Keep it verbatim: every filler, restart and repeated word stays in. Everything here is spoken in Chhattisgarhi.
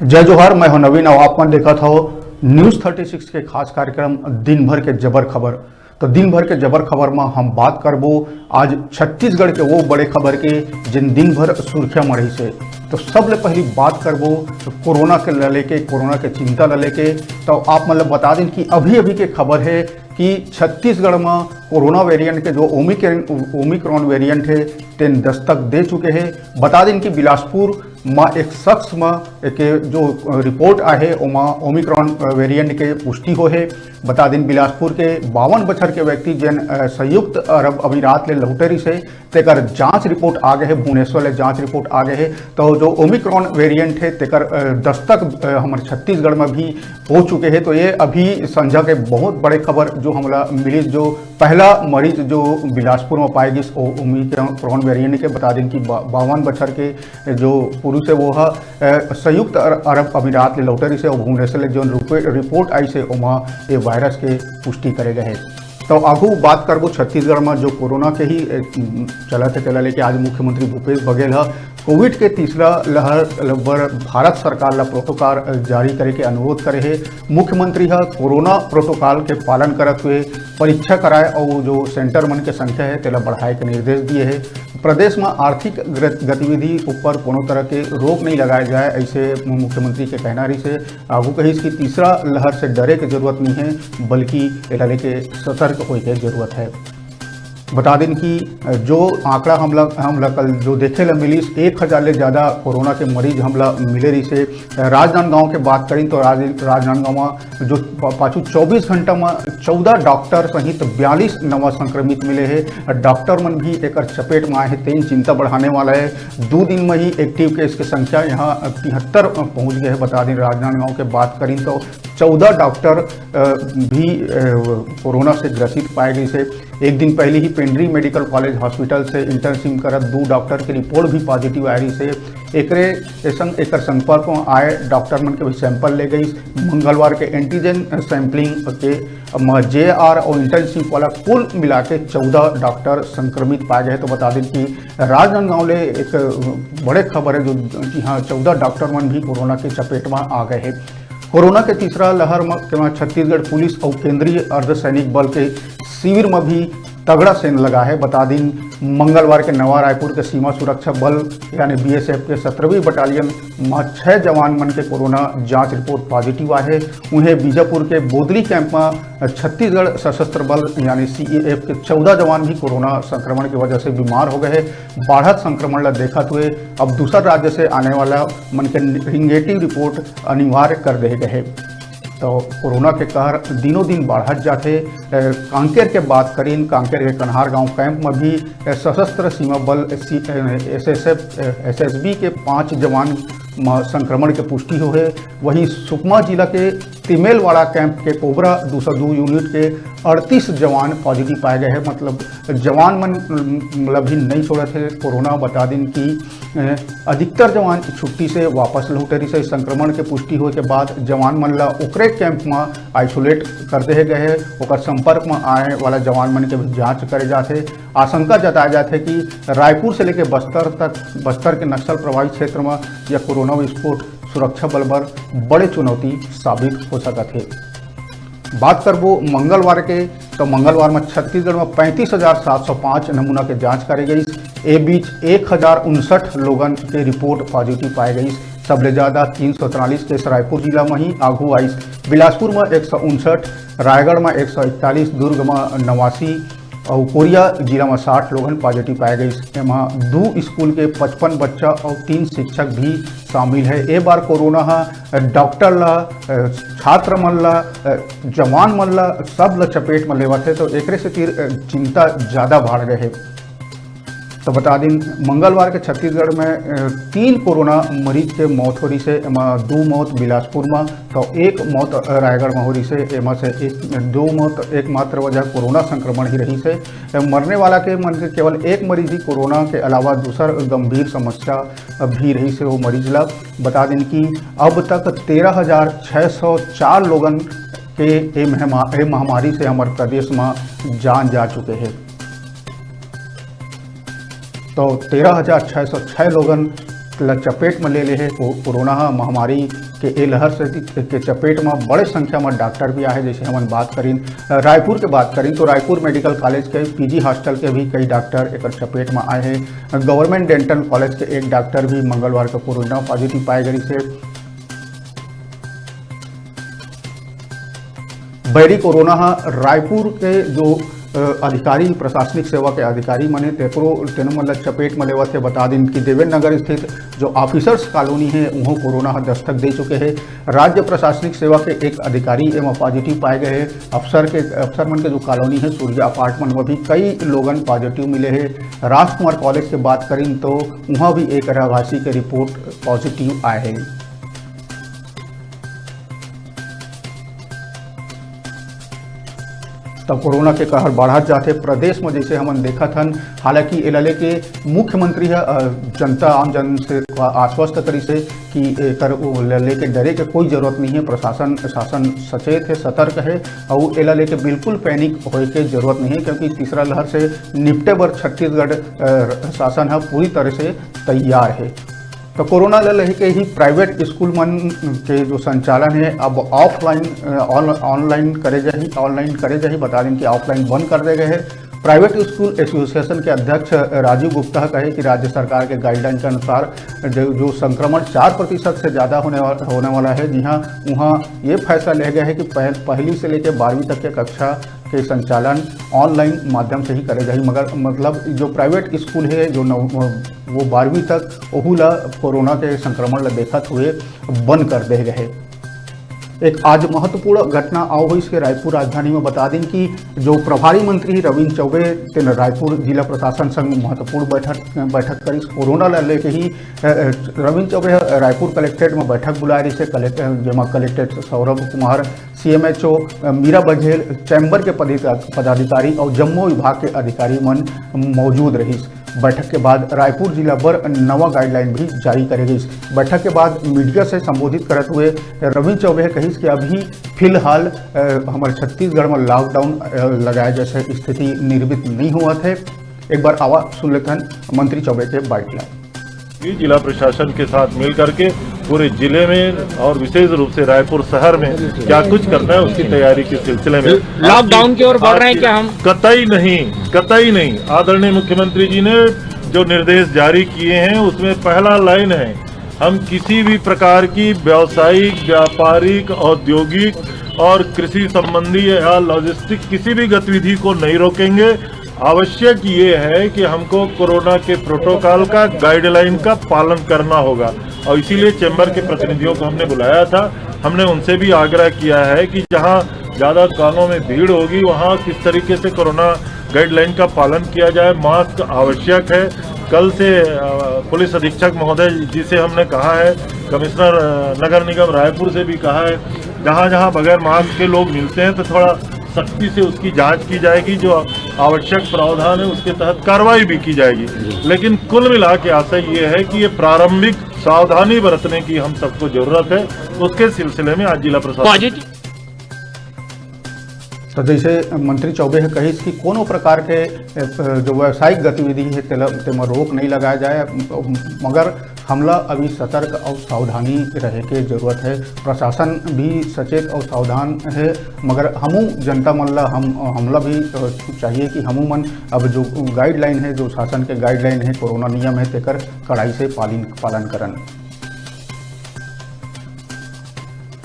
जय जोहार, मैं हूं नवीन और आप मन देखत हो न्यूज़ थर्टी सिक्स के खास कार्यक्रम दिन भर के जबर खबर। तो दिन भर के जबर खबर में हम बात करबो आज छत्तीसगढ़ के वो बड़े खबर के, जिन दिन भर सुर्खियां में रहिस हे। तो सबले पहली बात करबो कोरोना के ल लेके, कोरोना के चिंता ल लेके। तो आप मन ल बता दें कि अभी अभी के खबर है कि छत्तीसगढ़ में कोरोना वेरिएंट के जो ओमिक्रॉन ओमिक्रॉन वेरिएंट है, तेन दस्तक दे चुके हैं। बता दें कि बिलासपुर म एक शख्स म के जो रिपोर्ट आहे, ओमा ओमिक्रॉन वेरिएंट के पुष्टि हो हे। बता दिन, बिलासपुर के बावन बछर के व्यक्ति, जेन, अ, संयुक्त अरब अमीरात ले लौटे रिहिस हे, तेकर जांच रिपोर्ट आ गए हे, भुवनेश्वर ले जांच रिपोर्ट आ गए हे। तो जो ओमिक्रॉन वेरिएंट हे, तेकर, अ, दस्तक, अ, हमर छत्तीसगढ़ में भी हो चुके हे। तो ये अभी संझा के बहुत बड़े खबर जो हमला मिलिस, जो पहला मरीज जो बिलासपुर में पाए गिस, ओ ओमिक्रॉन वेरिएंट के। बता दिन कि बा-, बावन बछर के जो पुरुष है, वो ह, अ, संयुक्त अर-, अरब अमीरात ले लौटे रिहिस हे, और भुवनेश्वर ले जोन रिपो-, रिपोर्ट आइस हे, ओमा ये वायरस के पुष्टि करे गए हे। तो आगू बात करबो छत्तीसगढ़ में जो कोरोना के ही, अ, चलत हे, तेला लेके आज मुख्यमंत्री भूपेश बघेल ह कोविड के तीसरा लहर बर भारत सरकार ला प्रोटोकॉल जारी करे के अनुरोध करे हे। मुख्यमंत्री ह कोरोना प्रोटोकॉल के पालन करत हुए परीक्षा कराए और जो सेंटर मन के संख्या है, तेला बढ़ाए के निर्देश दिए हे। प्रदेश में आर्थिक ग्र-, गतिविधि ऊपर कोनो तरह के रोक नहीं लगाए जाए, ऐसे मुख्यमंत्री के कहना रहिस हे। आगू कहिस कि तीसरा लहर से डरे के जरूरत नहीं है, बल्कि एला लेके सतर्क होए के जरूरत है। बता दें कि जो आंकड़ा हमला, हमला कल जो देखे ला मिलिस, एक हजार ले ज्यादा कोरोना के मरीज हमला मिले रहिस हे। राजनांदगांव के बात करें तो राज-, राजनांदगांव में जो प-, पाछू चौबीस घंटा में चौदह डॉक्टर सहित बयालीस नवा संक्रमित मिले हे। डॉक्टर मन भी एकर चपेट में आए हे, तेन चिंता बढ़ाने वाला है। दो दिन में ही एक्टिव केस के संख्या यहाँ तिहत्तर पहुँच गए हे। बता दें, राजनांदगांव के बात करें तो चौदह डॉक्टर, अ, भी, अ, कोरोना से ग्रसित पाए गए हे। एक दिन पहले ही पेंड्री मेडिकल कॉलेज हॉस्पिटल से इंटर्नशिप करत दो डॉक्टर के रिपोर्ट भी पॉजिटिव आए रहिस हे। एकरे संग, एकर संपर्क में आए डॉक्टर मन के भी सैंपल ले गई। मंगलवार के एंटीजन सैंपलिंग के म-, जेआर और इंटर्नशिप वाला कुल मिला के चौदह डॉक्टर संक्रमित पाए गए। तो बता दें कि राजनांदगांव ले एक बड़े खबर है, जो, जी हाँ, चौदह डॉक्टर मन भी कोरोना के चपेट में आ गए हैं। कोरोना के तीसरा लहर म-, के म छत्तीसगढ़ पुलिस और केंद्रीय अर्धसैनिक बल के शिविर में भी तगड़ा सेना लगा है। बता दिन, मंगलवार के नवा रायपुर के सीमा सुरक्षा बल यानी बीएसएफ के सत्रहवीं बटालियन म छह जवान मन के कोरोना जांच रिपोर्ट पॉजिटिव आए हे। उहें बीजापुर के बोदली कैंप म छत्तीसगढ़ सशस्त्र बल यानी सीएएफ के चौदह जवान भी कोरोना संक्रमण की वजह से बीमार हो गए हे। बाढ़त संक्रमण ला देखत हुए अब दूसर राज्य से आने वाला मन के निगेटिव रिपोर्ट अनिवार्य कर दे गए हे। तो कोरोना के कहर दिनों दिन बाढ़त जाथे। अ, कांकेर के बात करीन, कांकेर के कन्हार गांव कैंप में भी, अ, सशस्त्र सीमा बल, सी-, अ, एसएसएफ, अ, एसएसबी के पांच जवान म संक्रमण के पुष्टि हो हे। वहीं सुकमा जिला के तिमेलवाड़ा कैंप के कोबरा दो सौ दो यूनिट के अड़तीस जवान पॉजिटिव पाए गए हैं। मतलब, जवान मन, मतलब, भी नहीं छोड़त हे कोरोना। बता दिन कि, अ, अधिकतर जवान छुट्टी से वापस लौटे रहिस हे। संक्रमण के पुष्टि होए के बाद जवान मन ला ओकरे कैंप म आइसोलेट कर देहे गए हे। ओकर संपर्क म आए वाला जवान मन के भी जांच करे जात हे। आशंका जताए जात हे कि रायपुर से लेके बस्तर तक, बस्तर के नक्सल प्रभावित क्षेत्र म यह कोरोना विस्फोट सुरक्षा बल बर बड़े चुनौती साबित हो सकत हे। बात करबो मंगलवार के, तो मंगलवार में छत्तीसगढ़ में पैंतीस हजार सात सौ पाँच नमूना के जांच करे गई। ए बीच एक हजार उनसठ लोगन के रिपोर्ट पॉजिटिव पाए गई। सबले ज्यादा तीन सौ तिरालीस केस रायपुर जिला में ही आगू आइस। बिलासपुर में एक सौ उनसठ, रायगढ़ में एक सौ इकतालीस, दुर्ग में नवासी और कोरिया जिला में साठ लोगन पॉजिटिव पाए गई। एमा दो स्कूल के पचपन बच्चा और तीन शिक्षक भी शामिल है। ए बार कोरोना हा डॉक्टर ला, अ, छात्र मन ला, अ, जवान मन ला, सब ला चपेट में लेवत हे, तो एकरे सेती, अ, चिंता ज्यादा बढ़ गए हे। तो बता दिन, मंगलवार के छत्तीसगढ़ में, अ, तीन कोरोना मरीज के मौत हो रहिस हे। एमा दो मौत बिलासपुर में, तो एक मौत, अ, रायगढ़ में हो रहिस हे। एमा से एक, दो मौत एकमात्र वजह कोरोना संक्रमण ही रहिस हे। अ, मरने वाला के मन के केवल एक मरीज ही कोरोना के अलावा दूसर गंभीर समस्या भी रहिस हे वो मरीज ला। बता दें कि अब तक तेरह हजार छः सौ चार लोगन के ए महमा-, ए महामारी से हमर प्रदेश में जान जा चुके हैं। तो तेरह हजार छः सौ छः लोगन ल चपेट म ले ले हे। को-, कोरोना ह महामारी के ए लहर से के चपेट म बड़े संख्या म डॉक्टर भी आहे। जैसे हमन बात करिन, अ, रायपुर के बात करिन, तो रायपुर मेडिकल कॉलेज के पीजी हॉस्टल के भी कई डॉक्टर एकर चपेट म आए हे। गवर्नमेंट डेंटल कॉलेज के एक डॉक्टर भी मंगलवार के कोरोना पॉजिटिव पाए गए से। बैरी कोरोना ह रायपुर के जो, अ, अधिकारी, प्रशासनिक सेवा के अधिकारी मन हे, तेकरो, तेनो मन ल चपेट म लेवत हे। बता दिन कि देवेंद्र नगर स्थित जो ऑफिसर्स कॉलोनी हे, उहों कोरोना ह दस्तक दे चुके हे। राज्य प्रशासनिक सेवा के एक अधिकारी एमा पॉजिटिव पाए गए हे। अफसर के, अफसर मन के जो कॉलोनी हे, सूर्या अपार्टमेंट में भी कई लोगन पॉजिटिव मिले हे। राजकुमार कॉलेज के बात करिन, तो उहाँ भी एक रहवासी के रिपोर्ट पॉजिटिव आए हे। तब कोरोना के कहर बढ़त जाथे प्रदेश में, जैसे हमन देखत हन। हालांकि एला लेके मुख्यमंत्री ह, अ, जनता, आम जन से आश्वस्त करिस हे कि एकर उ ल-, लेके डरे के कोई जरूरत नहीं है। प्रशासन, शासन सचेत है, सतर्क है, और एला लेके बिल्कुल पैनिक होए के जरूरत नहीं है, क्योंकि तीसरा लहर से निपटे बर छत्तीसगढ़, अ, शासन ह पूरी तरह से तैयार है। तो कोरोना ल लेके ही प्राइवेट स्कूल मन के जो संचालन है, अब ऑफलाइन, अ, ऑन-, ऑनलाइन करे जाही, ऑनलाइन करे जाही। बता दें कि ऑफलाइन बंद कर दे गए हैं। प्राइवेट स्कूल एसोसिएशन के अध्यक्ष राजीव गुप्ता कहे कि राज्य सरकार के गाइडलाइन के अनुसार जो, जो संक्रमण चार प्रतिशत से ज़्यादा होने वाला, होने वाला है, जी हाँ, वहाँ ये फैसला लिया गया है कि पहल-, पहली से लेकर बारहवीं तक के कक्षा के संचालन ऑनलाइन माध्यम से ही करे जाही। मगर मतलब जो प्राइवेट स्कूल है, जो नौ-, वो बारहवीं तक, ओहू ला कोरोना के संक्रमण ला देखत हुए बंद कर दे गए। एक आज महत्वपूर्ण घटना आउ होइस के रायपुर राजधानी में। बता दें कि जो प्रभारी मंत्री रविंद्र चौबे तेन रायपुर जिला प्रशासन संग महत्वपूर्ण बैठक, बैठक करिस। कोरोना ला लेके ही, अ, अ, रविंद्र चौबे ह रायपुर कलेक्ट्रेट में बैठक बुलाए रहिस हे, कलेक्ट-, जेमा collectorate Saurabh Kumar, CMHO Meera Baghel, chamber के पदिका-, पदाधिकारी और जम्मो विभाग के अधिकारी मन मौजूद रहिस। बैठक के बाद रायपुर जिला बर नवा गाइडलाइन भी जारी करे गइस। बैठक के बाद मीडिया से संबोधित करत हुए रविंद्र चौबे कहिस कि अभी फिलहाल, अ, हमर छत्तीसगढ़ में लॉकडाउन, अ, लगाए जैसे स्थिति निर्मित नहीं हुआ थे। एक बार आवा सुन लेथन मंत्री चौबे के बाइट ला। ये जिला प्रशासन के साथ मिल करके पूरे जिले में और विशेष रूप से रायपुर शहर में क्या कुछ करना है, उसकी तैयारी के सिलसिले में लॉकडाउन की ओर बढ़ रहे हैं क्या हम? कतई नहीं, कतई नहीं। आदरणीय मुख्यमंत्री जी ने जो निर्देश जारी किए हैं, उसमें पहला लाइन है, हम किसी भी प्रकार की व्यावसायिक, व्यापारिक, औद्योगिक और कृषि संबंधी या लॉजिस्टिक किसी भी गतिविधि को नहीं रोकेंगे। आवश्यक ये है कि हमको कोरोना के प्रोटोकॉल का, गाइडलाइन का पालन करना होगा, और इसीलिए चैम्बर के प्रतिनिधियों को हमने बुलाया था। हमने उनसे भी आग्रह किया है कि जहां ज्यादा दुकानों में भीड़ होगी, वहां किस तरीके से कोरोना गाइडलाइन का पालन किया जाए। मास्क आवश्यक है। कल से, अ, पुलिस अधीक्षक महोदय जी से हमने कहा है, कमिश्नर, अ, नगर निगम रायपुर से भी कहा है, जहां जहां बगैर मास्क के लोग मिलते हैं, तो थोड़ा सख्ती से उसकी जांच की जाएगी, जो आवश्यक प्रावधान है, उसके तहत कार्रवाई भी की जाएगी। लेकिन कुल मिला के आशय ये है कि ये प्रारंभिक सावधानी बरतने की हम सबको जरूरत है। उसके सिलसिले में आज जिला प्रशासन पॉजिटिव। तो जैसे मंत्री चौबे ह कहिस कि कोनो प्रकार के, अ, जो व्यावसायिक गतिविधि है, तेला, तेमा रोक नहीं लगाया जाए, मगर हमला अभी सतर्क और सावधानी रहे के जरूरत है। प्रशासन भी सचेत और सावधान है, मगर हमू जनता मन ला, हम, हमला भी, अ, चाहिए कि हमू मन अब जो गाइडलाइन है, जो शासन के गाइडलाइन है, कोरोना नियम है, तेकर कड़ाई से पालन, पालन करन।